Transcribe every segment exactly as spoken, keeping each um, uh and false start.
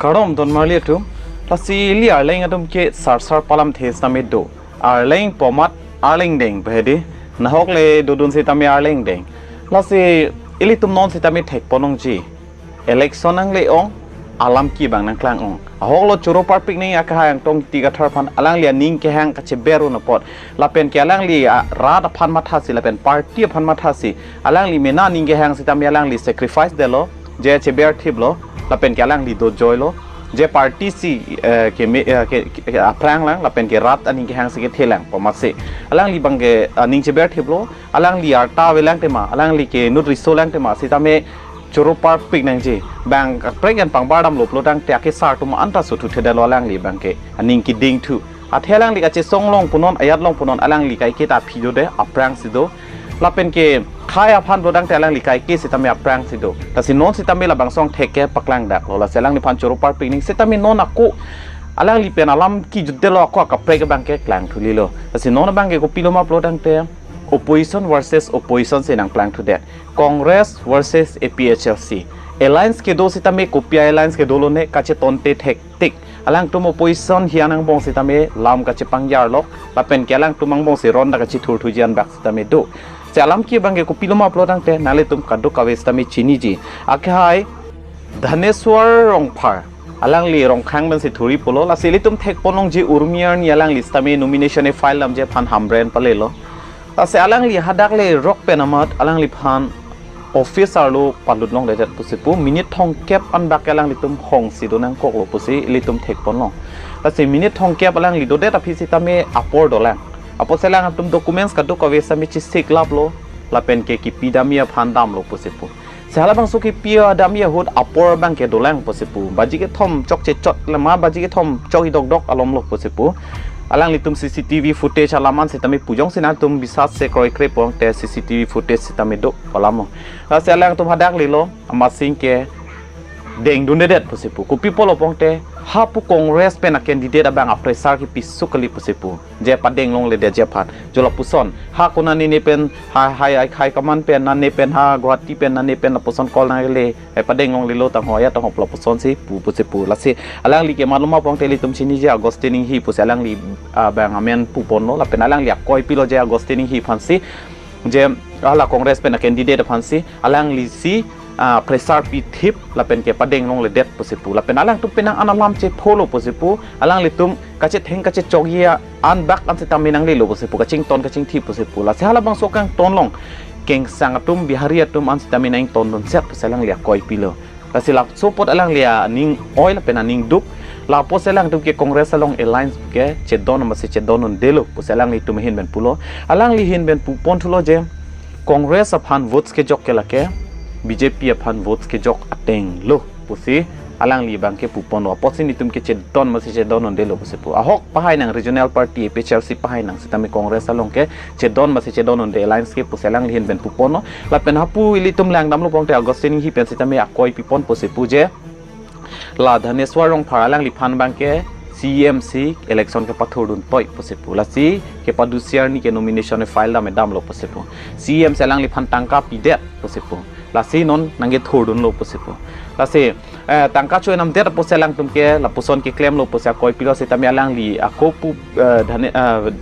Kardom don marli atum, lasi ili Arleng atum ke sarsar palamthe sitame do. Arleng pu amat Arleng deng pu hedi, nahok le dodun sitame Arleng deng. Lasi ilitum non sitame thekpon longji. Election nangle-ong, alam ke bang nangklang-ong. Ahok lo choro parpik nangji akehai Angtong Ingti Kathar aphan, alangli aning kehang kacheber un apot. Lapen ke alangli, ah, rat aphan mathasi, lapen party aphan mathasi. Alangli mena aning kehang sitame alangli sacrifice detlo, je cheber thiplo, lapen ke alangli dojoilo, je party si, eh, ke me, eh, ke, ke, ke aphrang lang, lapen ke rat aning kehang si kethe lang, pu amatsi. Alangli bang ke, ah, aning cheber thiplo, alangli arta avelang tema, alangli ke nut riso lang tema, sitame choro parpik nangji. Bang kaprek an pangbar damlo pulo tangte akesar atum anta suthu thedetlo alangli bang ke, aning keding thu. Athe alangli kachesong long punon, ayat long punon, alangli kaike ta aphi do de, aphrang si do. Lapen ke khei aphan pulo tangte alangli kaike sitame aphrang si do. Lasi non sitame labangso angthek ke paklang daklo. Lasi alangliphan choro parpik nangji sitame non ako alangli pen alam kejut detlo, ako akaprek abang ke klang thulilo. Lasi non abang ke kopilo ma pulo tangte opposition versus opposition si nangklang thudet. Congress versus A P H L C. Alliance kedo sitame kopi alliance kedo lone kachetonte thektik. Alangtum opposition hian angbong sitame lam kachepangjarlok, lapen ke alangtum angbong si ron ta kachethur thuji an bak sitame do. Si alam ke bang ke kopilo ma pulo tangte nanglitum kadokave sitame chiniji. Akehai Dhaneswar Rongphar, alangli Rongkhang pen si thuri pulo, lasi ilitum thekpon longji Urmi Arni alangli sitame nomination e-file damji aphan Hamren palelo. Lasi alangli hadak le rok pen amat alangliphan office arlo palut longledet pusi pu, minute thomkep an bak alanglitum hong si do nangkoklo pusi ilitum thekpon long. Lasi minute thomkep alangli dodet aphi sitame apor dolang. Apotsi alangtum documents kadokave sitame chesik laplo, lapen ke kipi damji aphan damlo pusi pu. Si halabangso kipi damji ahut apor bang ke dolang pusi pu. Baji kethom chokche chot lama, baji kethom chok idokdok alomlo pusi pu. Alanglitum C C T V footage alam an sitame pu, jongsi nangtum bisas se kroikre pon te C C T V footage sitame do pu alamlo. Lasi alangtum hadak lelo, amat sing ke dengdundedet pusi pu. Kopi pulo pon te, hapu Congress pen a-candidate abang a-pressure kepisuk kali pusi pu. Je padeng longledetji aphan. Jo lapuson, ha konane ne pen, ha, hai, hai, hai kaman pen, nane pen, ha Guwahati pen, nane pen lapuson call nangle, eh, padeng longlelo tangho, ya tangho lapuson si pu pusi pu. Lasi alangli ke matlo ma pon te ilitum chiniji, Augustine Enghee pusi alangli, ah, bang amen puponlo, lapen alangli akoi pilo je Augustine Enghee aphan si, je hala Congress pen a-candidate aphan si, alangli si, ah, pressure pithip, lapen ke padeng longledet pusi pu. Lapen alangtum penang an alam chepholo pusi pu, alanglitum kachetheng kachechokji an bak an sitame nanglelo pusi pu, kachington kachingthi pusi pu. Lasi halabangso kangton long, kengsang atum Bihari atum an sitame nangtondunset pusi alangli akoi pilo. Lasi laso apot alangli aning oi lapen aning duk. Lapusi alangtum ke Congress along alliance ke chedon amatsi chedondundelo pusi alanglitum ahin pen pulo. Alangli ahin pen pupon thulo je Congress aphan votes kejok ke lake B J P aphan votes kejok atenglo pusi alangli bang ke puponlo. Apotsi nelitum ke chedon amatsi chedondundelo pusi pu. Ahok pahai nang regional party A P H L C pahai nang sitame Congress along ke chedon amatsi chedondunde alliance ke pusi alangli ahin pen puponlo. Lapen hapu ilitum langdamlo pon te Augustine Enghee pen sitame akoi pipon pusi pu je, la Dhaneswar Rongphar alangliphan bang ke C E M si election kepathurdun toi pusi pu. Lasi kepadusi arni ke nomination e-file dam damlo pusi pu. C E M si alangliphan tangka pidet pusi pu. Lasi non nangkethurdunlo pusi pu. Lasi, eh, tangka cho-enamdet pusi alangtum ke lapuson keklemlo pusi akoi pilo sitame alangli ako pu, eh, Dhane-, eh,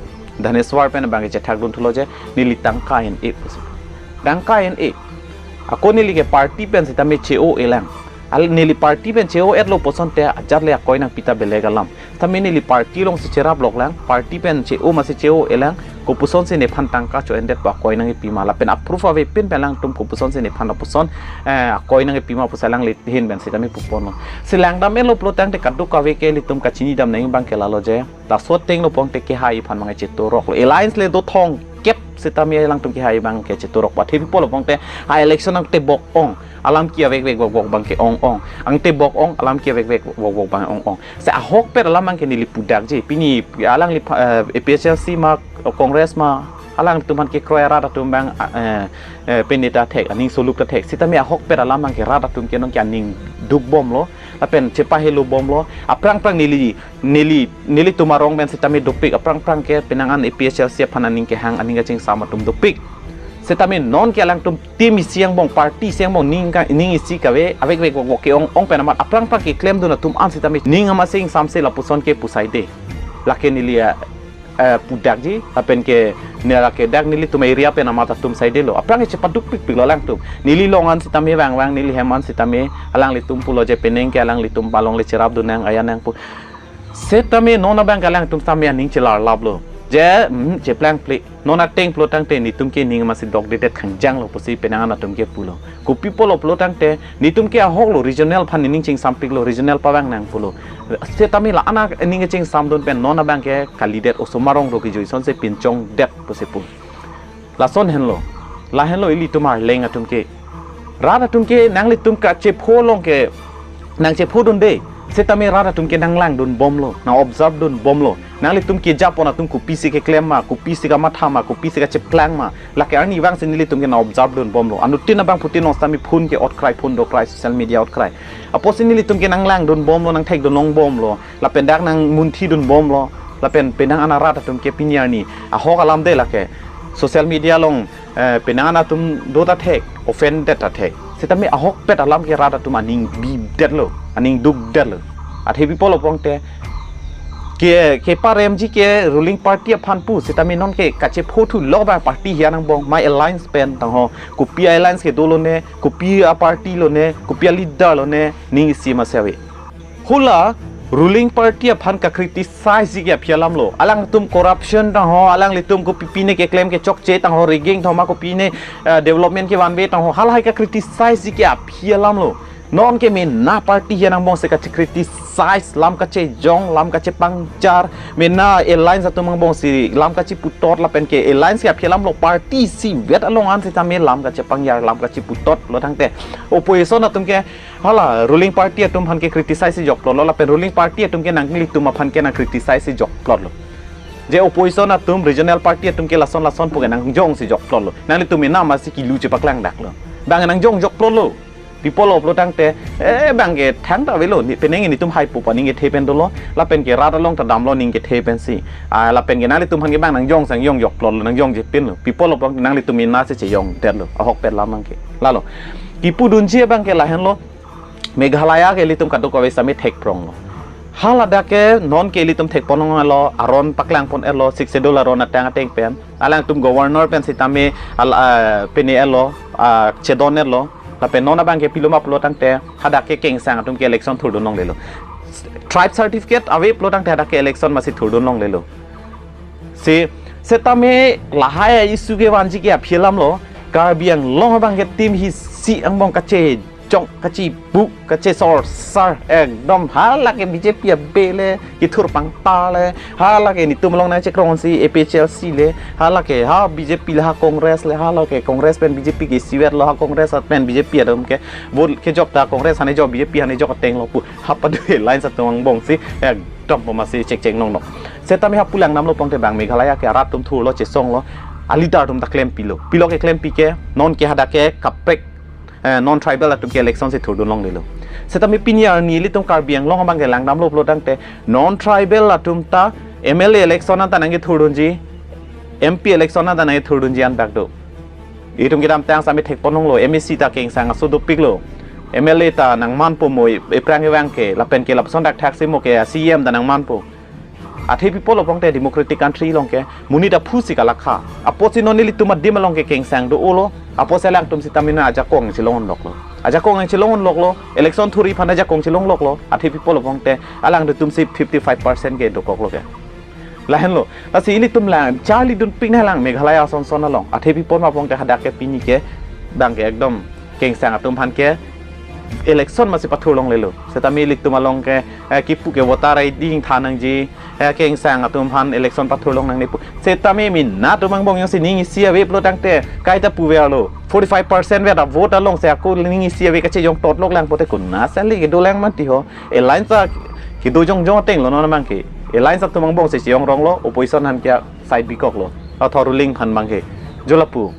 Dhaneswar pen bang ke chethakdun thulo je neli tangka en-e pusi pu. Tangka en-e. Ako neli ke party pen sitame che-o-e lang. Al neli party pen che-o-etlo puson te ajat le akoi nangpi ta beleg alam. Tame neli party along si cherap lok lang, party pen che-o amatsi che-o-e lang, kopuson si nephan tangka cho-endet pu akoi nangkipi ma, lapen a-proof avepin pen alangtum kopuson si nephan lapuson, eh, akoi nangkipi ma pusi alangli ahin pen sitame puponlo. Si langdam-etlo pulo tangte kadokave ke ilitum kachinidam nang bang ke lalo je, laso atenglo pon te kehai aphan bang chetoroklo. Alliance le do thomkep sitame alangtum kehai bang ke chetorok. Pathe pi pulo pon te, ha election angtebok ong, alam ke avekvek vokvok bang ke ong-ong. Angtebok ong, alam ke avekvek vokvok bang ong-ong. Si ahokpet alam bang ke neli pudakji. Pini alangli, eh, A P H L C ma, Congress ma, alangtum aphan kekroi arat atum bang, eh, eh, pen neta thek, aning soluk ta thek. Sitame ahokpet alam bang ke rat atum ke nong ke aning dukbomlo, lapen chepahelo bomlo. Aphrang phrang neli, neli, nelitum arong pen sitame dopik. Aphrang phrang ke penang an A P H L C aphan aning kehang, aning kachingsam atum dopik. Setame non ke alangtum team isi angbong, party isi angbong, ning ka, ning isi kave, avek vek vok vok ke-ong ong pen amat aphrang aphrang keklemdun atum an setame ning amatsi ingsamse lapuson ke pu saide. Lake neli, eh, eh, pudakji, lapen ke nela ke dak nelitum area pen amat atum saidelo. Aphrang ke chepaduk pikpiklo alangtum. Neli along an setame vangvang, neli hem an setame alanglitum pulo je penang ke alanglitum along le cherapdun nang, aya nang pu. Setame non abang ke alangtum setame aning chelarlaplo. Je, hmm, cheplangple. Non ateng pulo tangte netum ke ning amatsi dokdedet khangjanglo pusi penang an atum ke pulo. Kopi apotlo pulo tangte netum ke ahoklo, regional aphan nening chingsampiklo, regional pavang nang pulo. Setame la-an aning kechingsamdun pen non abang ke kalidet, osomar rong ro kejui asonsi pinchongdet pusi pu. Lason henlo. Lahenlo ilitum arleng atum ke. Rat atum ke nanglitum kachepho along ke nangchephodunde. Setame rat atum ke nanglangdunbomlo, nang-observedunbomlo. Nanglitum kejapon atum kopisi keklem ma, kopisi kamatha ma, kopisi kacheplang ma. Lake arnivang si nelitum ke nang-observedunbomlo. Anuttin abangphutin non setame phone ke otkrai, phone dokrai, social media otkrai. Apotsi nelitum ke nanglangdunbomlo, nangthekdunlongbomlo. Lapen dak nangmunthidunbomlo. Lapen penang an arat atum ke pini arni ahok alam de lake. Social media along, eh, penang an atum do ta thek, offended ta thek. Setame ahokpet alam ke rat atum aning bidetlo, aning dukdetlo. Athe pi apotlo pulote ke, keparemji ke ruling party aphan pu, setame non ke kachephothulo ba party hian angbong, ma alliance pen tangho, kopi alliance ke dolone, kopi aparty lone, kopi aleader lone, ning isi amatsi ave. Hala ruling party aphan ka-criticize ji ke aphi alamlo. Alangtum corruption tangho, alanglitum kopipine keklem kechokche tangho, rigging thoma kopine, eh, development kevanve tangho, halahai ka-criticize ji ke aphi alamlo. Non ke mena party hian angbongsi kache-criticize, lam kachejong, lam kachepangchar, mena alliance atum angbongsi lam kacheputot lapen ke alliance ke aphi alamlo, party isivet along an setame lam kachepangchar, lam kacheputot pulo tangte opposition atum ke hala ruling party atum aphan ke-criticize si jokplotlo, lapen ruling party atum ke nanglitum aphan ke nang-criticize si jokplotlo. Je opposition atum, regional party atum ke lason lason pu ke nangjongsi jokplotlo. Nanglitum mena amatsi kilu chepaklangdaklo. Bang nangjong jokplotlo. Pi apotlo pulo tangte, eh, bang ke thangta avelo, ne penang netum haipo pa ning kethe pen dolo, lapen ke rat along ta damlo ning kethe pensi. Ah, lapen ke nanglitum aphan ke bang nangjongsi nangjong jokplotlo, nangjongje pinlo. Pi apotlo pulo nanglitum mena si chejongdetlo. Ahokpet alam abang ke. Lalo. Kipudunji abang ke lahenlo, Meghalaya ke ilitum kadokave setame thekpronglo. Haladak ke non ke ilitum thekponlonglo, aron paklangpon-etlo, Sixth Schedule aron atang ateng pen. Alangtum governor pen setame al, ah, pene-etlo, ah, chedon-etlo. Lapen non abang ke pilo ma pulo tangte, hadak ke Kengsang atum ke election thurdunlonglelo. Tribe certificate ave pulo tangte hadak ke election amatsi thurdunlonglelo. Si, setame lahai a-issue kevanji ke aphi alamlo, Karbi Anglong abang ke team isi angbong kachejong, kachebu, kachesorsar, ekdom hala ke B J P abe le, kethur pangta le, hala ke netum along nangchekrongsi A P H L C le, hala ke ha B J P le ha Congress le, hala ke Congress pen B J P ke isivetlo, ha Congress pen B J P atum ke vote kejok ta Congress aphan ejok, B J P aphan ejok atenglo pu, ha padu alliance atum angbongsi, ekdom pu amatsi chekchek nongnok. Setame ha pu langdamlo pulote bang Meghalaya ke arat atum thurlo, chesonglo, aleader atum ta klempilo. Pilo keklempi ke, non ke hadak ke kaprek, eh, non-tribal atum ke election si thurdunlonglelo. Setame pini arni ilitum Karbi Anglong abang ke langdamlo pulo tangte, non-tribal atum ta M L A election anta nangkethurdunji, M P election anta nangkethurdunji anbak do. Itum kedamtang setame thekponlonglo, M A C ta Kengsang aso dopiklo. M L A ta nangmanpo mo, e-, ephrang kevang ke, lapen ke lapuson thakthak si mo ke, C E M ta nangmanpo. Athe pi apotlo pulote democratic country along ke, monit aphusi kalakha. Apotsi non nelitum adim along ke Kengsang do-olo, apotsi alangtum setame non ajakong chelong-onloklo. Ajakong chelong-onloklo, election thurji aphan ajakong chelong-onloklo, athe pi apotlo pulote, alangtum si fifty-five percent ke dokoklo ke. Lahenlo, lasi ilitum lang, charlidunpik nanglang Meghalaya asonson along. Athe pi apot ma pulote hadak ke pini ke, bang ke ekdom Kengsang atum aphan ke election amatsi pathurlonglelo. Setame ilitum along ke, eh, kipu ke voter I D ingthan nangji, eh, Kengsang atum aphan election pathurlong nangne pu. Setame mena atum angbong jongsi ning isi ave pulo tangte, kaita puverlo. Forty-five percent vet a-vote alongsi ako ning isi ave kachejong totlok lang pulote konat sali kedolang mati ho. Alliance ta kedo jongjong atenglo non abang ke. Alliance atum angbongsi chejong ronglo, opposition aphan ke side bikoklo. Athor ruling aphan abang ke. Jo lapu.